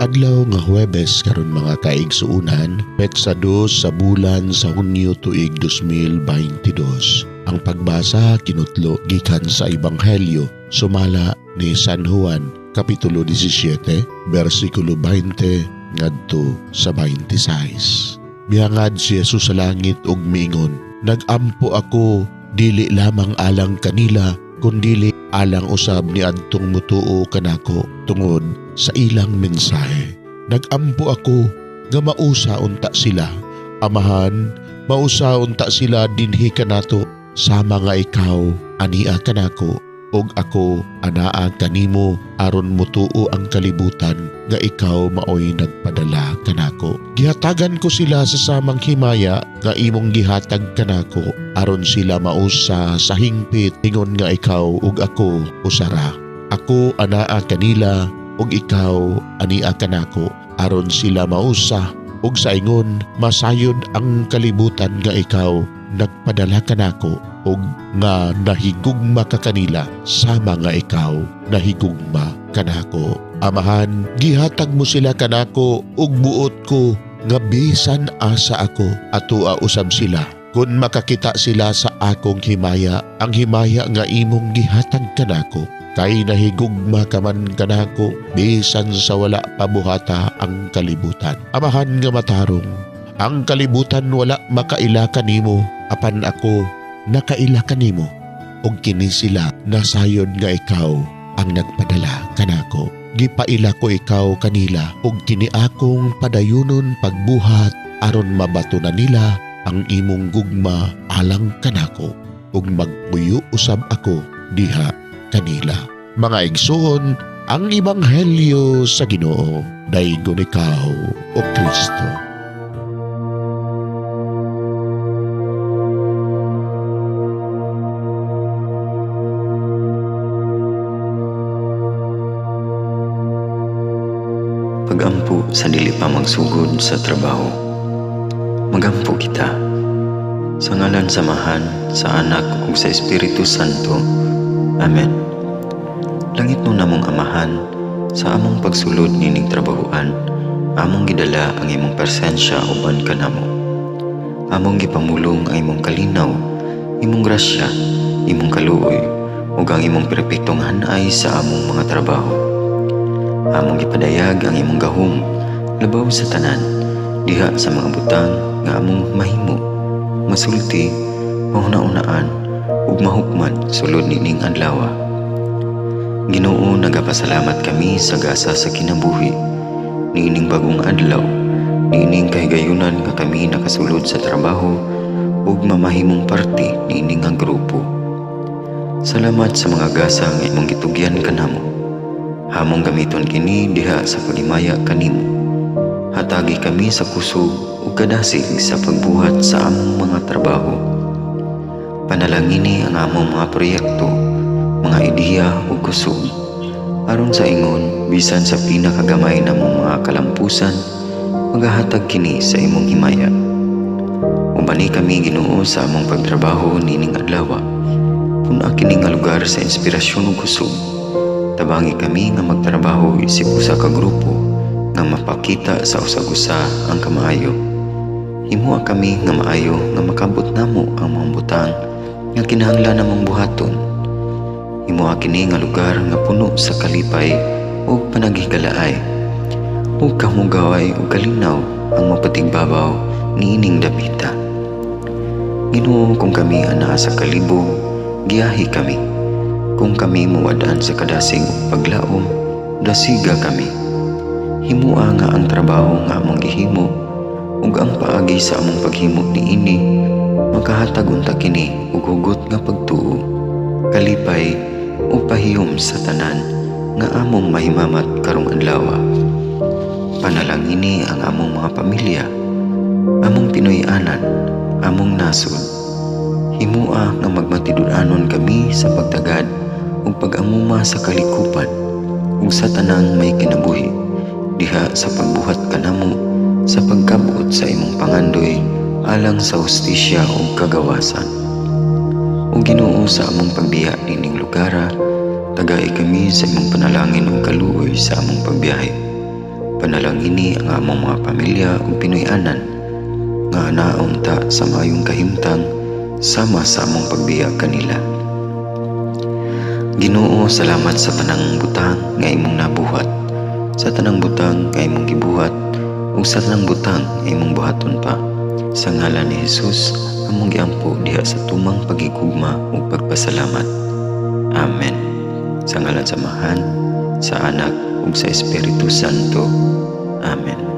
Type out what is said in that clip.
Adlaw nga Huwebes karon, mga kaigsuunan, petsa 2 sa bulan sa Hunyo, tuig 2022. Ang pagbasa kinutlo gikan sa Ebanghelyo sumala ni San Juan, Kapitulo 17, bersikulo 20 ngadto sa 26. Mihangad si Jesus sa langit ug miingon, "Nagampo ako dili lamang alang kanila kundili alang usab ni adtong mutuo kanako tungod sa ilang mensahe. Nagampo ako nga mausa unta sila. Amahan, mausa unta sila dinhi kanato sama nga ikaw ania kanako ug ako anaa kanimo, aron mutuo ang kalibutan nga ikaw maoy nagpadala kanako. Gihatagan ko sila sa samang himaya nga imong gihatag kanako, aron sila mausa sa hingpit ingon nga ikaw ug ako usara. Ako anaa kanila ug ikaw ania kanako, aron sila mausa ug sa ingon masayod ang kalibutan nga ikaw nagpadala kanako ug nga nahigugma ka kanila sama nga ikaw nahigugma kanako. Amahan, gihatag mo sila kanako ug buot ko nga bisan asa ako, atoa usab sila. Kun makakita sila sa akong himaya, ang himaya nga imong gihatag kanako, kay nahigugma ka man kanako bisan sa wala pa buhata ang kalibutan. Amahan nga matarong, ang kalibutan wala makaila kanimo, apan ako nakaila kanimo, ug kini sila nasayod nga ikaw ang nagpadala kanako. Gipaila ko ikaw kanila, ug kini akong padayunon pagbuhat aron mabato na nila ang imong gugma alang kanako, ug magpuyo usab ako diha kanila." Mga igsoon, ang ebanghelyo sa Ginoo. Daygon ikaw, o Kristo. Pagampo sa dili pa magsugod sa trabaho. Magampo kita. Sa ngalan sa Amahan, sa Anak ug sa Espiritu Santo. Amen. Langit no namong Amahan, sa among pagsulod nining trabahoan, among gidala ang imong presensya uban kanamo. Among gipamulong ang imong kalinaw, imong grasya, imong kaluoy, ug ang imong perpektong hanay sa among mga trabaho. Among gipadayag ang imong gahom labaw sa tanan diha sa mga butang nga among mahimo, masulti, mahuna-unaan ug mahukman sulod nining adlaw. Ginoo, nagapasalamat kami sa gasa sa kinabuhi niining bagong adlaw, niining kahigayunan nga kami nakasulod sa trabaho ug mamahimong parte niini nga grupo. Salamat sa mga gasa nga imong gitugyan kanamo. Among gamiton kini diha sa paghimaya kanimo. Hatagi kami sa kusog ug kadasig sa pagbuhat sa among mga trabaho. Panalangini ang among mga proyekto, mga ideya ug kusog, aron sa ingon bisan sa pinakagamay namong mga kalampusan, magahatag kini sa imong himaya. Ubani kami, Ginoo, sa among pagtrabaho nining adlaw. Pun-a kini nga lugar sa inspirasyon ug kusog. Tabangi kami nga magtrabaho isip usa ka grupo nga mapakita sa usag-usa ang kamaayo. Himoa kami nga maayo nga makabot namo ang mga butang nga kinahanglan namong buhaton. Himoa kini nga lugar nga puno sa kalipay ug panaghigalaay, ug kamugaway ug kalinaw ang mapatigbabaw niining dapita. Ginoo, kung kami anaa sa kalibog, giyahi kami. Kung kami muwad-an sa kadasig ug paglaom, dasiga kami. Himoa nga ang trabaho nga among gihimo ug ang paagi sa among paghimo niini makahatag unta kini og hugot nga pagtuo, kalipay ug pahiyom sa tanan nga among mahimamat karong adlaw. Panalangini ang among mga pamilya, among Pinoy-anan, among nasod. Himoa nga magmatinud-anon kami sa pagtagad ug pag-amuma sa kalikupan ug sa tanang may kinabuhi diha sa pagbuhat kanamo sa pagkabot sa imong pangandoy alang sa hustisya ug kagawasan. O Ginoo, sa among pagbiya nining lugara, tagai kami sa imong panalangin ug kaluoy sa among pagbiyahe. Panalangini ang among mga pamilya ug Pinoy-anan nga anaon ta sa maayong kahimtang sama sa among pagbiya kanila. Ginoo, salamat sa tanang butang nga imong nabuhat, sa tanang butang nga imong gibuhat, ug sa tanang butang nga imong buhaton pa. Sa ngalan ni Jesus, among giampo diha sa tumang paghigugma ug pagpasalamat. Amen. Sa ngalan sa Amahan, sa Anak ug sa Espiritu Santo. Amen.